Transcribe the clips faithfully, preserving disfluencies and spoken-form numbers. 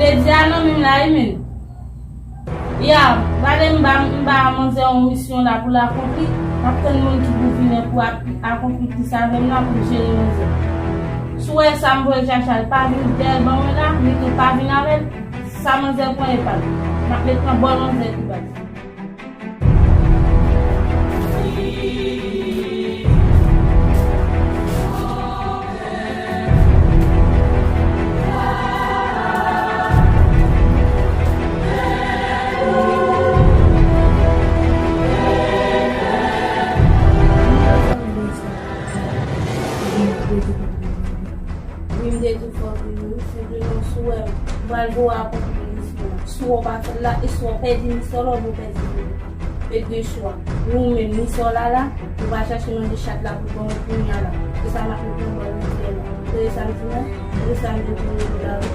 Jodi a nan men m la wi menm. Ya, gade m ba, m ba manzè yon misyon la pou l akonpli. M ap tann moun ki pou vini pou ap-, akonpli plis avè m la pou jere manzè. Si w wè sa m voye chache a, l pa vin dèyè l ban mwen la, li tou pa vin avè l, sa manzè pran e pa l. M ap met nan bòl manzè tou baz. Wi, m te di w fò w vini wi, senpleman si w wè m pral voye akonpli misyon an. Si w wè w pa fè l la, e si w wè w pèdi misyon la, w pèdi l. E de chwa. Ni ou menm, ni sè w la la, ou va chache manje chat la pou ban w kounye a la. Se sa m ap met nan bòl misye la. Tande sa m di non? Tande sa m di pou nou la wi.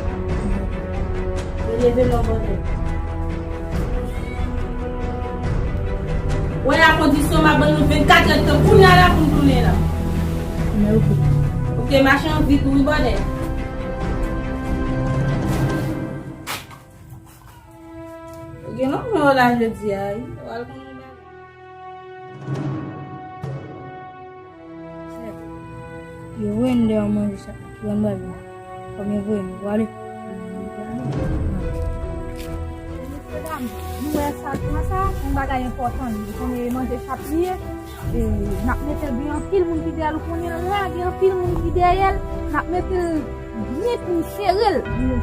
Yo leve non bòdè. Wè la kondisyon m ap ban nou vennkat èdtan kounye a la pou n tounen la. Men oke. Oke, mache an vit wi bòdè. Ou gen lòt mwen la jodi a wi. Ou al konn yon bagay. Yo voye m deyò manje sa. Ki ban bagay la. Kòm yo voye m, yo ale. Mesye dam, nou wè sa, pran sa, yon bagay enpòtan. Li konnen manje chat li ye. E, n ap mete l byen, anpil moun ki dèyè l, ou konnen l la, gen anpil moun ki dèyè l, n ap mete l byen pou n sere l.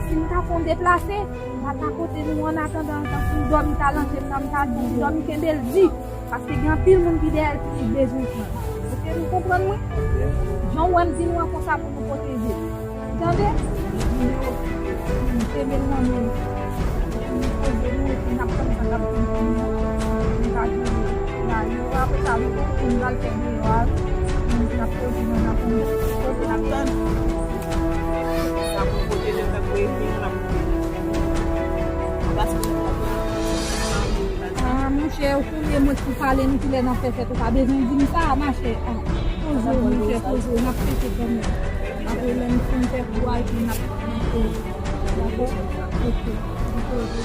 Si n ta fè yon deplase, m ap akote nou, annatandan, antan pou n dòmi, ta lanje m nan, m ta di, dòmi kenbe l di, paske gen anpil moun ki dèyè l ki bezwen pran. Oke, nou konprann mwen? Jan w wè m di nou an konsa pou nou pwoteje. Tande? Kenbe l nan men. Poze nou epi n ap tann sa k ap vin pou nou. Nou ka jwenn la yo, apre sa nou konn pou nou al fè deyò a wi. Nou n ap poze nan, n ap poze n ap tann. Sa pou pote lè fè pou epi nou n ap pote. Paske nou konprann. Ah, monchè, ou konnen mwen ki pale nou kilè n ap fè fèt, ou pa bezwen di m sa, machè. Ah, poze w, monchè, poze w, n ap fete kanmenm. Apre lè n fin fè kou a, epi n ap, n ap poze. Dakò? Oke. Oke, oke.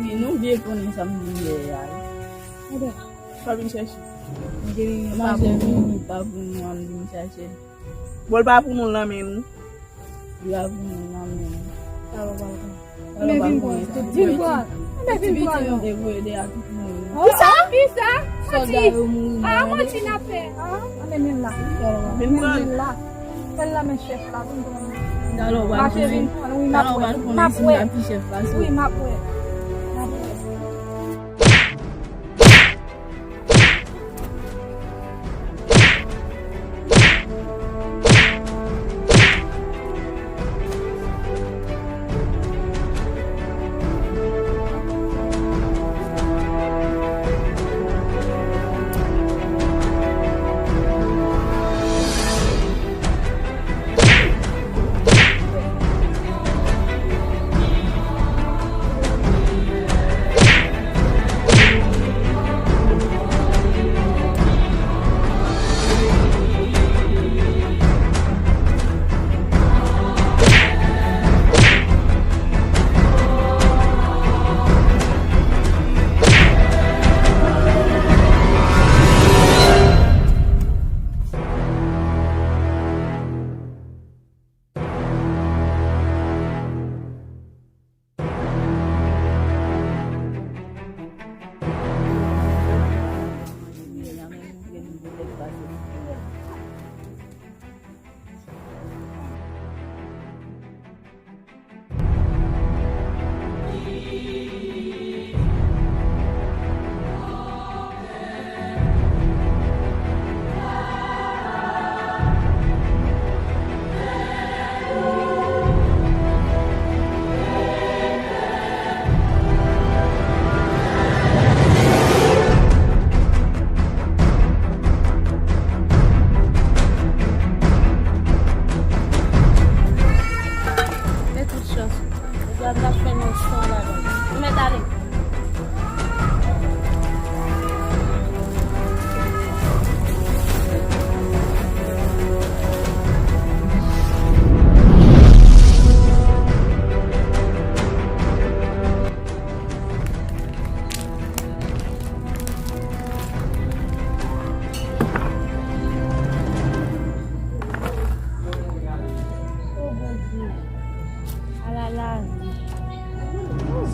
Wi, nou byen konnen sa m di yè a. Sa vin chèche. Manzè vini pa pou nou, an vin chèche. Bon, l pa pou nou nan men nou. Li pa pou nou nan men nou. Sa w pral fè? Men vin pran. Vin pran. Men vin pran non. Kisa? Kisa? Manti. Ah, manti n ap fè. Ah, men men la. Vin pran. Men la. Fè l la men chèf la, vin pran. Talè w pral konnen. Mache vin pran. Wi, m ap wè. M ap wè. Wi, m ap wè. M ap wè.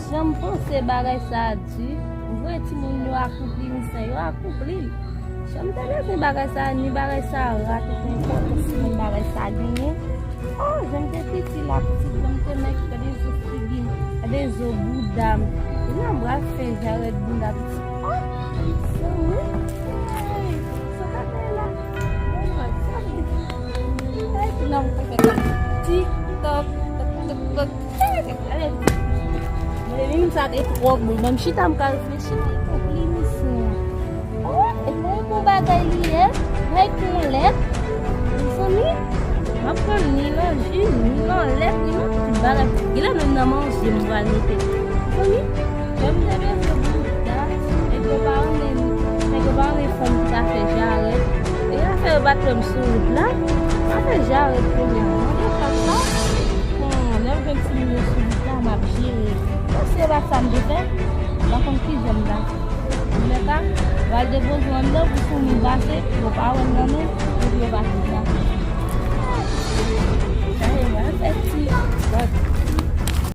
Jan m panse bagay sa a di, m voye timoun yo akoupli misyon yo, akoupli l. Jan m te bezwen bagay sa a, ni bagay sa a ra, tout enpòtans ki menm bagay sa a genyen. Oh, jan m te piti la, pitit, jan m te mèk, gade zo figi m, gade zo bouda m. Kounya m pral fè jarèt bouda pitit. Oh, zanmi. Hey, sa ka fè la? Bon, sa ki, hey, kounya m pral fè TikTok, tok, tok, tok. Hey, ale. Mezanmi, sa te twò bon. Ban m chita, m ka reflechi nan konplimisyon. Oh, e mwen bon bagay li ye. Mwen pou yon lèt. Mezanmi, m ap pran ni nan ji, ni nan lèt, ni nan tout bagay. Genlè menm nan manje m pral mete. Mezanmi, lè m te bezwen bouda, nèg yo pa renmen, nèg yo pa renmen fanm ki ta fè jarèt. E afè yo pa t wè m sou wout la. M ap fè jarèt premyèman. Mwen gen sa sa. Bon, lè m jwenn timoun yo sou wout la, m ap jere. Bon, se pa sa m te fè. M pa konn kijan m la. Antoulèka, pral depoze w anndan pou timoun pase, pou yo pa wè m nan men, epi yo pa fè sa. Sa e, m ap fè ti, m